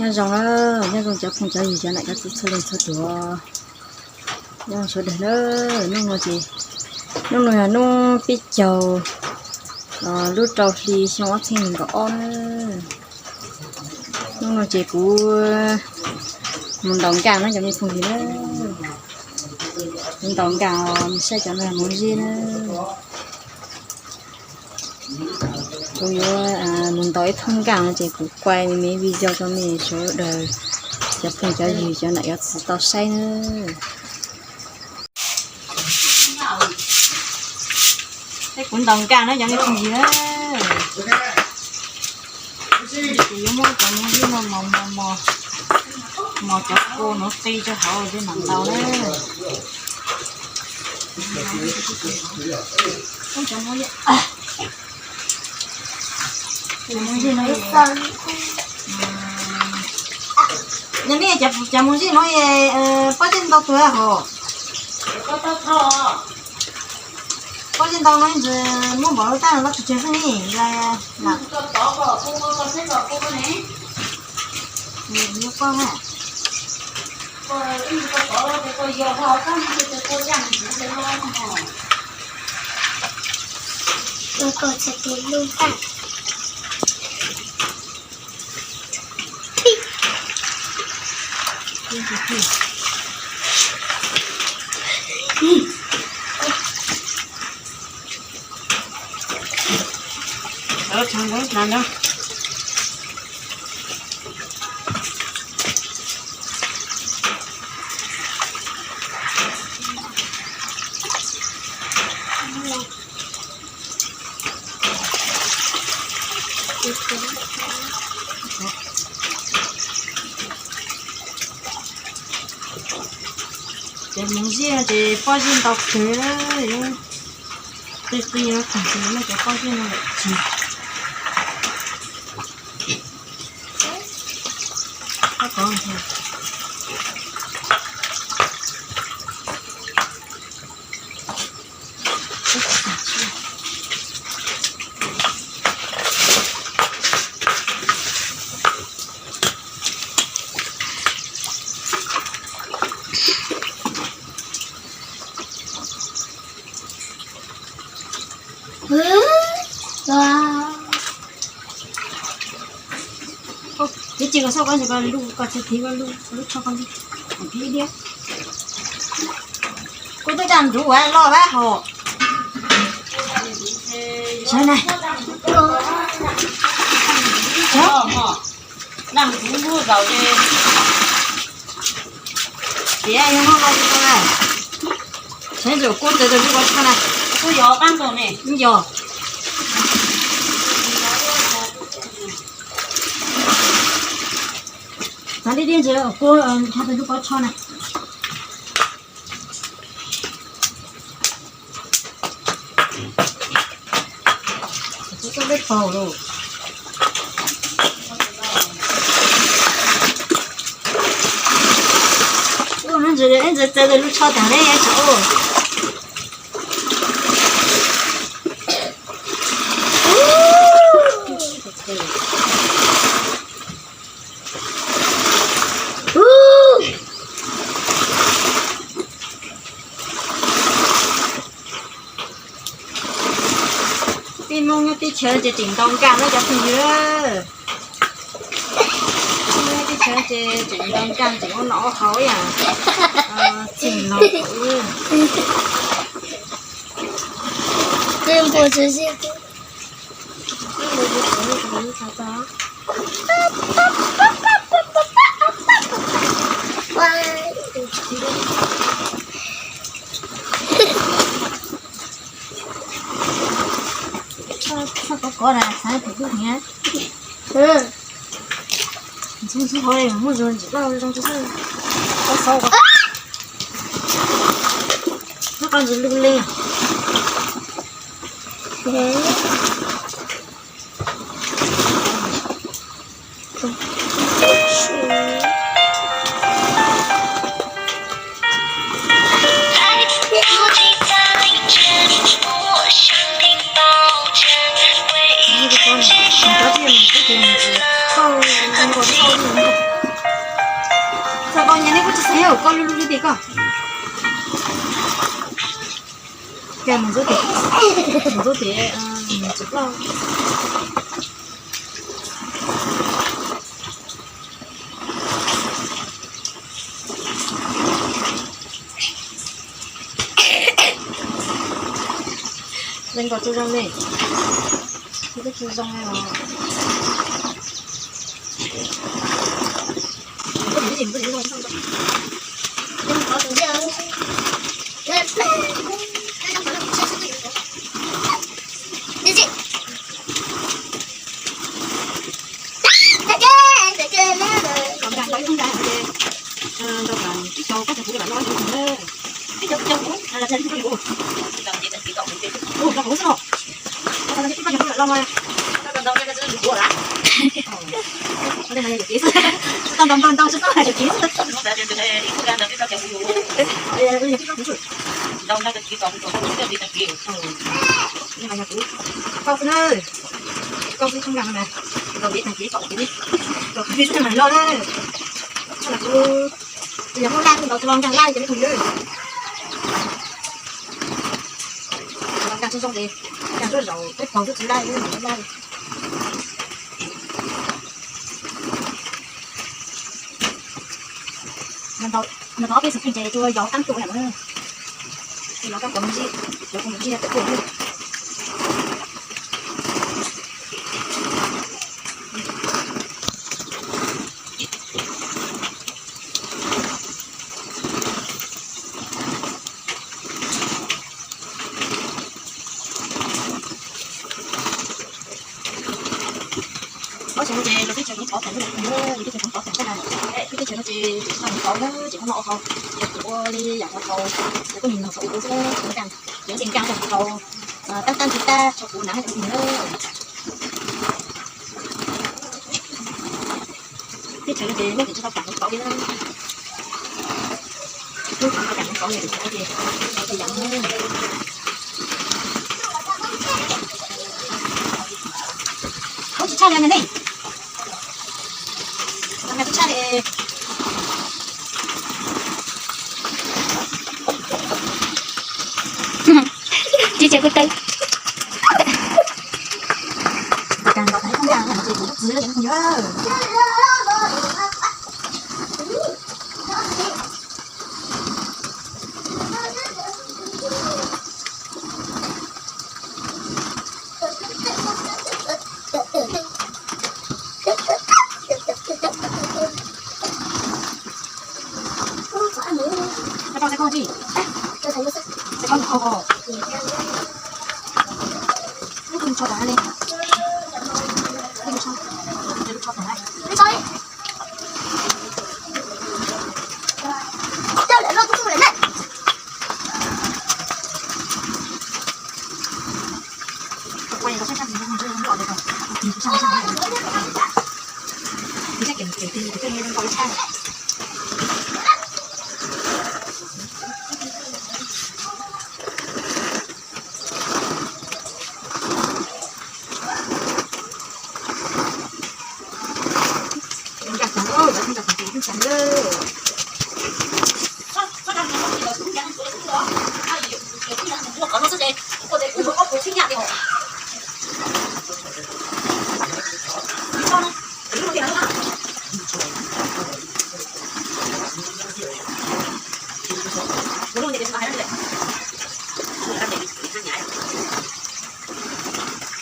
Nyob zoo na, nyob zoo cov phooj cov ywg cov nam cov txiv txhua leej txhua tus. Nyob zoo sawv daws na, hnub no ces, hnub no yog hnub peb caug lub rau hli xyoo ob txhiab nees nkaum ob na. Hnub no ces kuv mus ntaus nkaj na cov me phooj ywg na. Kuv ntaus nkaj, saib cov no mov zeb na. Kuv yuav mus ntaus ib thoob nkaj no ces kuv kuaj me me video rau nej sawv daws cov phooj cov ywg cov nam cov txiv tau saib na. Kuv ntaus nkaj na cov me phooj ywg na. Ces yuav muab cov mov zeb no mos mos mos, mos cov kua no qi rau hauv cov nam ntaus na. Yog nej cov mov zeb no pob zeb ntau tuag hos? Pob zeb ntau no ntxim muab npaum lub tab no los tseg tseg xwb ne. Cov mov zeb ces pob zeb ntau kawg, qi qi no tag ces muab cov pob zeb no lawm tsis. Ib ce koj xauj koj ntsis koj lub koj txiv thiv koj lub tsho koj ntsis. Kuv twb caj ntsuv ua loj vab hos. Sawv na. Daj ntsuv ntuj zaus ces tiav yog noj los tsis tau na. Sawv ntxim kub txawv txawv lub kua tsho na. Kuj yog qab nkaus ne. Yog. Txav tib tib ntsis kub nrhav txawv lub kua tsho na. Txawv txawv peb paug lauj. Ua ntxim ntxawv txawv lub tsho tag ne tsav ua. Peb Hmoob nyob teb chaws ces tseem ntaus nkaj na cov phooj ywg. Peb Hmoob nyob teb chaws ces tseem ntaus nkaj tseem ua noj ua haus ib yam txheej laus. Kov kov na, xav tus tub niam. Ntxhw ntxhw hov muaj zoo ntsis loj zoo tus tub. Kov xauv kov. Koj ntsis lug li. Neb kuj tsis xav yog koj lub lub li tias koj. Cas mus ntxub tias, mus ntxub tias tsis ploj. Leej nkaus tsis zoo ne, tsis zoo ne os. Ntau ntau ntau tsis tau hais lus kiv. Ntau ntau tsis tau hais lus kiv. Ntau ntau tsis tau hais lus kiv. Koj xwb na, koj xwb txhob nkag no mas, koj tsis tau hais lus kiv, koj tsis tau hais lus kiv, koj tsis tau hais lus kiv. Nkag tsis zoo ces nkag tuaj zaum peb pog tuaj tsis laij, laij. Nws tau peb xus pheej ces tsuas yog qab tuaj lawm, yog qab tuaj mus ntsib, yog tuaj mus ntsib peb tuaj. Ob xyoo no ces lawv teb chaws kuj pov teem, lawv teb chaws kuj pov teem thiab na. Lawv teb chaws no ces tau mus tau na, ces muab no ua hau, ces kuv ua li yam qhov tau, ces kuj nyiam nrog thaum kuv xwb, kuv nkag, ces ces nkag tau tau, tab tab ntsis tab tso kuv hnav cov ntawd. Teb chaws no ces nyob ces tsis tau kam hauv kauv li na. Nyob tsis tau kam hauv kauv li, tsis tau kam hauv kauv li. Kauv tsis tshaj li ne. Kauv tsis tshaj li. Tsis tseem kuv tev. Kas nkaus tais koj nkag no ces kuv txwv lawm ces kuv yog. Koj tso xav koj tsis? Xav koj tsis koj os. Wb kuj tso tom no li. Wb tso, wb tso tom no. Wb tso li. Coj lawm los kuj tso lawm na.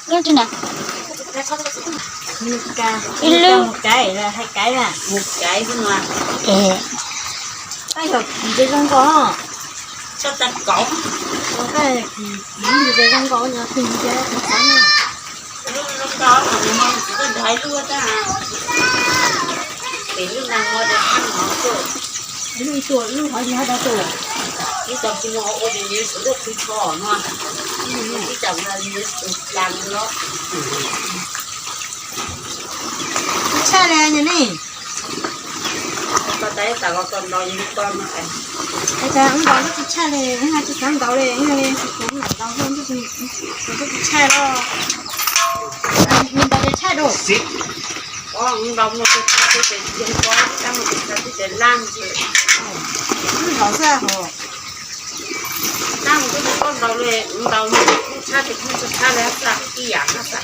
Hnub twg na? Ib lub. Mus kaiv, mus kaiv na. Mus kaiv xwb no. Tab yog kis ces zoo nkauj. Txhob tag kauv. Tab yog kis, kis ces zoo nkauj no, kis ces kuv xav na. Lub zoo nkauj no, nws ho tsis tau ntag lub tab. Pem lub nag hmo ces qab no tuaj. Lub ib tuaj, lub hov nyob dab tuaj. Ib tog tsis muaj ua ces nws yuav tsum tuaj khwv tsho no. Ib tog nws yuav tsum dlas los. Tsis tshaj li yog ne. Koj tais tas los koj ntaus yog li koj no. Tais tas wb ntaus lub tsis tshaj li, wb ho tsis xav ntaus li, yog li kuv mam ntaus, lub tsis tshaj los. Nws ntaus ces tshaj dua. Ntaus muaj tus tshaj twb ces yog koj tab muaj tus tshaj twb ces. Laj xwb hos. Laj mus twb tsis paub ntaus li, ntaus tshab ces kuj tsis tshab li xwb, ib yam no xwb.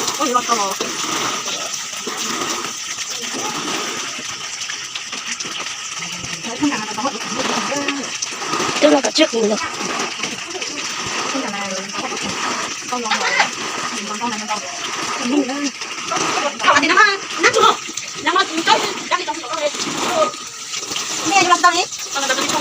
Twb los kom tsib qus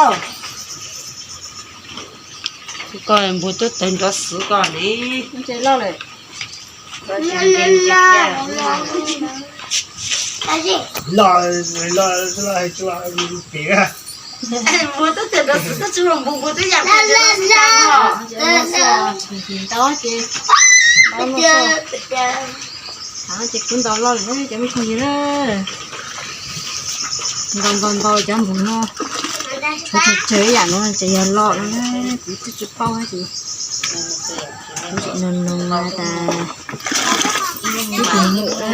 lawm. Ko npua twb tawg nrov xwv ko ne. Npua twb tawg nrov xwv twb tsis muaj npua, npua twb yam ntau ces, ces kuv ntaus loj lawm cov me phooj ywg na. Ntaus ntaus ntaus cov npua no, tsawg tsawg yam no ces yog loj no na, kuv twb tsis paub ces kuv tseem nug nug tas ib tug mus na.